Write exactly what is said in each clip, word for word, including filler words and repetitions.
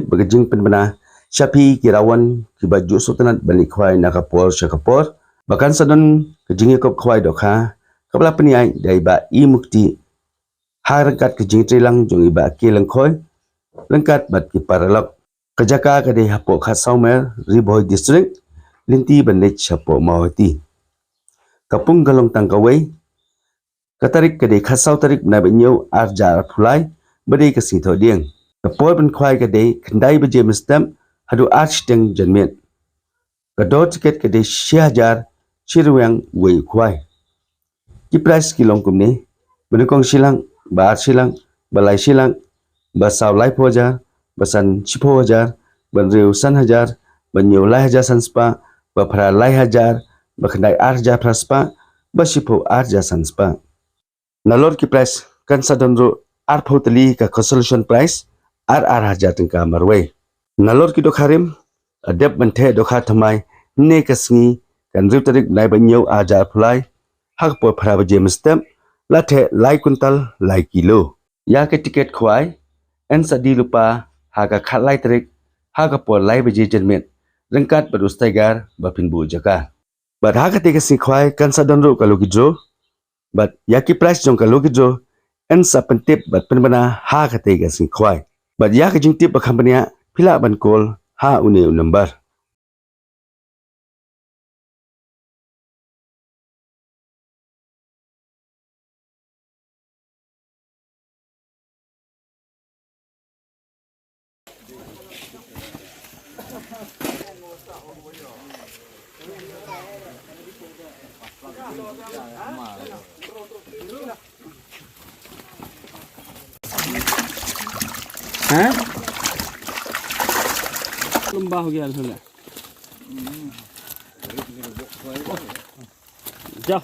Ba ka jingpynbna sha phi ki rawon kiba ju sngewtynnat ban leit khwai na ka por sha ka por, ba kan sa don ka jingïakop khwai dohkha kaba la pynïaid da i Bah E Mukti ha ryngkat ka jingtreilang jong i Bah K Lyngkhoi ryngkat bad ki paralok. Ka jaka ka dei hapoh Khadsawmer, Ri Bhoi District, lynti ban leit shapoh Mawhati. Ka pung ka long tang kawei, ka tarik ka dei khatsaw tarik bnai ba hynñiew arhajar arphew lai, ba dei ka sngi Thohdieng. Ka por ban khwai ka dei khyndai baje mynstep haduh ar shiteng janmiet. Ka dor tiket ka dei shi hajar shi ryngwiang uwei u khwai. Ki prize ki long kumne: ba nyngkong shi lak, ba ar shi lak, ba lai shi lak, ba saw laiphew hajar, ba san shiphew hajar, ba hynriew san hajar, ba hynñiew lai hajar san spah, ba phra lai hajar, ba khyndai ar hajar phra spah, ba shiphew ar hajar san spah. Nalor ki prize kan sa don ruh arphew tylli ka consolation prize, ar ar hajar tyngka marwei. Nalor ki dohkha rim, la dep ban theh dohkha thymmai hynne ka sngi, ka hynriew tarik bnai ba hynñiew arhajar arphew lai, ha ka por phra baje mynstep, la theh lai kuntal lai kilo. Ïa ka tiket khwai yn sa die lypa ha ka khatlai tarik ha ka por lai baje janmiet, ryngkat bad u steiger ba phin buh jaka. Bad ha katei ka sngi khwai kan sa don ruh ka lucky draw. Bad ïa ki prize jong ka lucky draw yn sa pyntip bad pynbna ha katei ka sngi khwai. Bad ïa ka jingtip ba kham bniah phi lah ban call ha une u number. Hah? Lembah gaya sudah. Jah.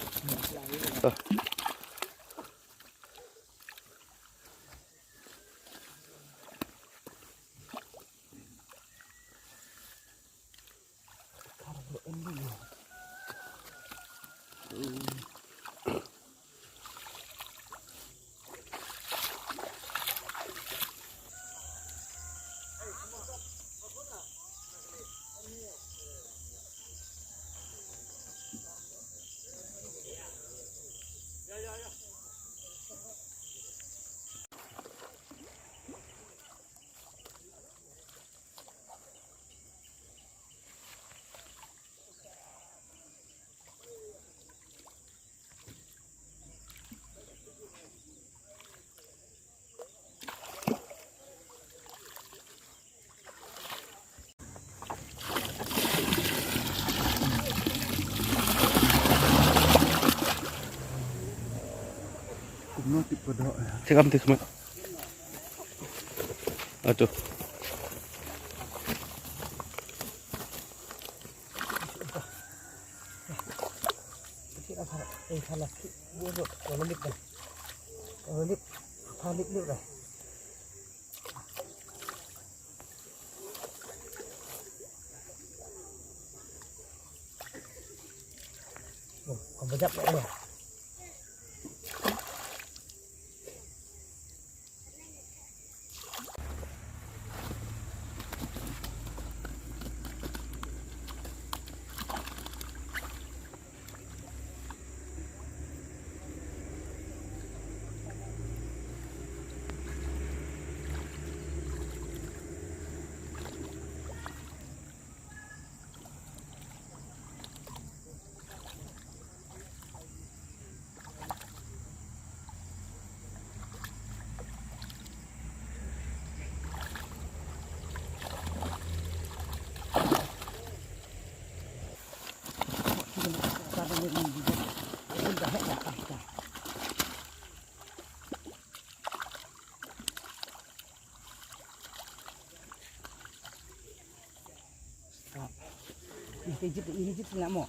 Tikam tikam. Aduh. Ini jit, ini jit nak mo.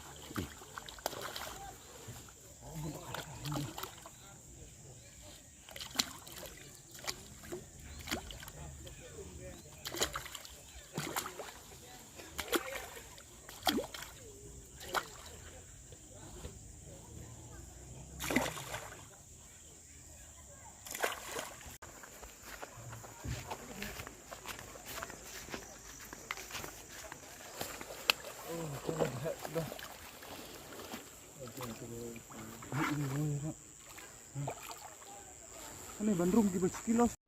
Ani ban rung ki ba chiki los.